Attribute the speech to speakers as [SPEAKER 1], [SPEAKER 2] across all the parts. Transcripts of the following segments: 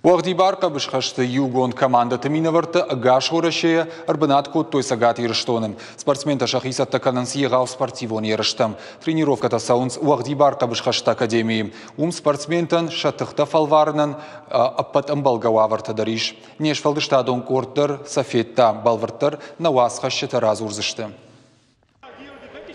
[SPEAKER 1] Уӕгъдибар хъӕбысхӕсты иугонд командӕты минӕвӕрттӕ ӕгас Уӕрӕсейӕ ӕрбынат кодтой Цӕгат Ирыстоны. Спортсментӕ сӕхи цӕттӕ кӕнынц егъау спортивон ерыстӕм. Тренировкӕтӕ цӕуынц уӕгъдибар хъӕбысхӕсты академийы. Уым спортсментӕн сӕ тыхтӕ фӕлварынӕн ӕппӕт ӕмбӕлгӕ уавӕртӕ дӕр ис. Не сфӕлдыстадон къорд дӕр сӕ федта, бӕлвырддӕр нӕ уацхӕсджытӕ радзурдзысты.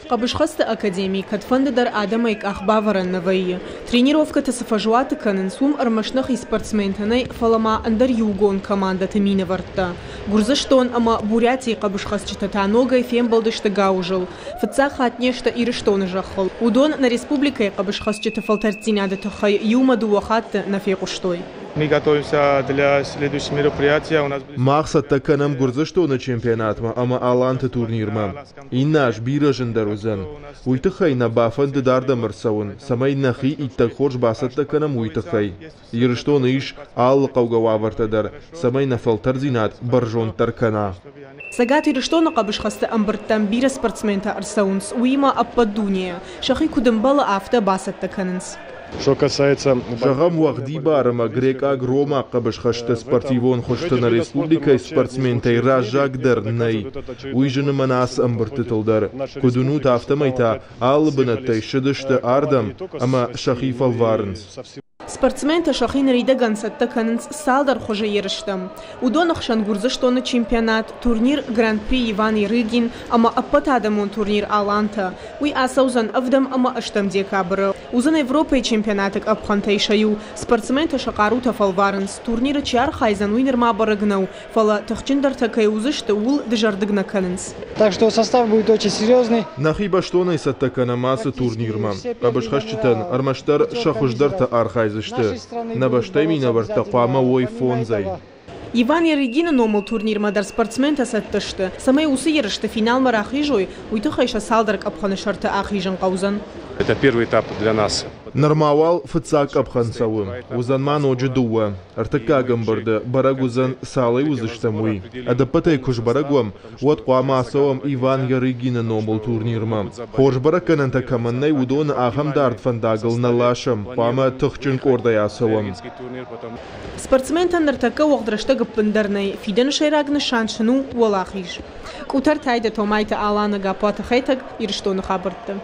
[SPEAKER 2] Хъӕбысхӕсты академи кӕдфӕнды дӕр адӕмӕй къахбавӕрӕн нӕ вӕййы. Тренировкӕтӕ цы фӕзуаты кӕнынц, уым ӕрмӕст нӕхи спортсментӕ нӕй, фӕлӕ ма ӕндӕр иугонд командӕты минӕвӕрттӕ. Гуырдзыстон ӕмӕ Бурятийы хъӕбысхӕцджытӕ та ногӕй фембӕлдысты гауызыл. Фыццаг хатт не сты Ирыстоны зӕххыл. Уыдон нӕ республикӕйы хъӕбысхӕцджыты фӕлтӕрддзинады тыххӕй иумӕ дыууӕ хатты нӕ фехъуыстой.
[SPEAKER 3] Мы готовимся для следующего мероприятия. У нас
[SPEAKER 4] Мах цӕттӕ кӕнӕм Гуырдзыстоны чемпионатмӕ ӕмӕ Аланты турнирмӕ. Иннӕ аз бирӕ зындӕр уыдзӕн. Уый тыххӕй нӕ бафӕндыд ардӕм ӕрцӕуын, цӕмӕй нӕхи иттӕг хорз бацӕттӕ кӕнӕм, уый тыххӕй. Ирыстоны ис алы хъӕугӕ уавӕртӕ дӕр, цӕмӕй нӕ фӕлтӕрдзинад бӕрзонддӕр кӕна.
[SPEAKER 2] Цӕгат Ирыстоны хъӕбысхӕсты ӕмбырдтӕм бирӕ спортсментӕ ӕрцӕуынц, уыимӕ ӕппӕт дунейӕ. Сӕхи куыд ӕмбӕлы, афтӕ бацӕттӕ кӕнынц.
[SPEAKER 3] Что касается
[SPEAKER 4] Зӕгъӕм, уӕгъдибар ӕмӕ грекъаг-ромаг хъӕбысхӕсты спортивон хуызты нӕ республикӕйы спортсментӕй раззагдӕр нӕй. Уый зыны мӕнӕ ацы ӕмбырдтытыл дӕр. Куыд уынут, афтӕмӕй та алы бынӕттӕй ссыдысты ардӕм ӕмӕ сӕхи фӕлварынц.
[SPEAKER 2] Спортсментӕ сӕхи ныридӕгӕн цӕттӕ кӕнынц цалдӕр хуызы ерыстӕм. Уыдоны хсӕн Гуырдзыстоны чемпионат, турнир Гран-при Иван Ярыгин ӕмӕ ӕппӕтадӕмон турнир Алантӕ. Уый ацӕудзӕн ӕвдӕм ӕмӕ ӕстӕм декабры. Уыдзӕн Европӕйы чемпионаты къӕпхӕнтӕй сӕ иу. Спортсментӕ сӕ хъарутӕ фӕлварынц. Турниры чи архайдзӕн, уый нырма бӕрӕг нӕу, фӕлӕ тыхджындӕртӕ кӕй уыдзысты, ууыл дызӕрдыг нӕ кӕнынц.
[SPEAKER 5] Так что состав будет очень серьезный.
[SPEAKER 4] Нӕхи бӕстонӕй цӕттӕ кӕнӕм ацы турнирмӕ. Хъӕбысхӕсджытӕн ӕрмӕстдӕр сӕ хуыздӕртӕ архайдзысты. Нӕ бӕстӕйы минӕвӕрттӕ хъуамӕ уой фондзӕй.
[SPEAKER 2] Иван Ярыгины номыл турнирмӕ дӕр спортсментӕ цӕттӕ сты. Цӕмӕй уыцы ерысты финалмӕ рахизой, уый тыххӕй сӕ цалдӕр къӕпхӕны сӕрты ахизын хъӕудзӕн.
[SPEAKER 3] Это первый этап для нас.
[SPEAKER 4] Нырма уал фыццаг къӕпхӕн цӕуы. Уыдзӕн ма ноджы дыууӕ. Ӕртыккаг ӕмбырды бӕрӕг уыдзӕн, цалӕй уыдзыстӕм, уый. Ӕдӕппӕтӕй куы сбӕрӕг уӕм, уӕд хъуамӕ ацӕуӕм Иван Ярыгины номыл турнирмӕ. Хорз бӕрӕггӕнӕнтӕ кӕмӕн нӕй, уыдоны ахӕм дард фӕндагыл нӕ ласӕм, хъуамӕ тыхджын къордӕй ацӕуӕм.
[SPEAKER 2] Спортсментӕн ныртӕккӕ уӕгъд рӕстӕг ӕппындӕр нӕй. Фидӕны сӕйраг нысан сын у уӕлахиз. Къутӕртӕй Томайты Аланы, Гаппуаты Хетӕг, Ирыстоны хабӕртты.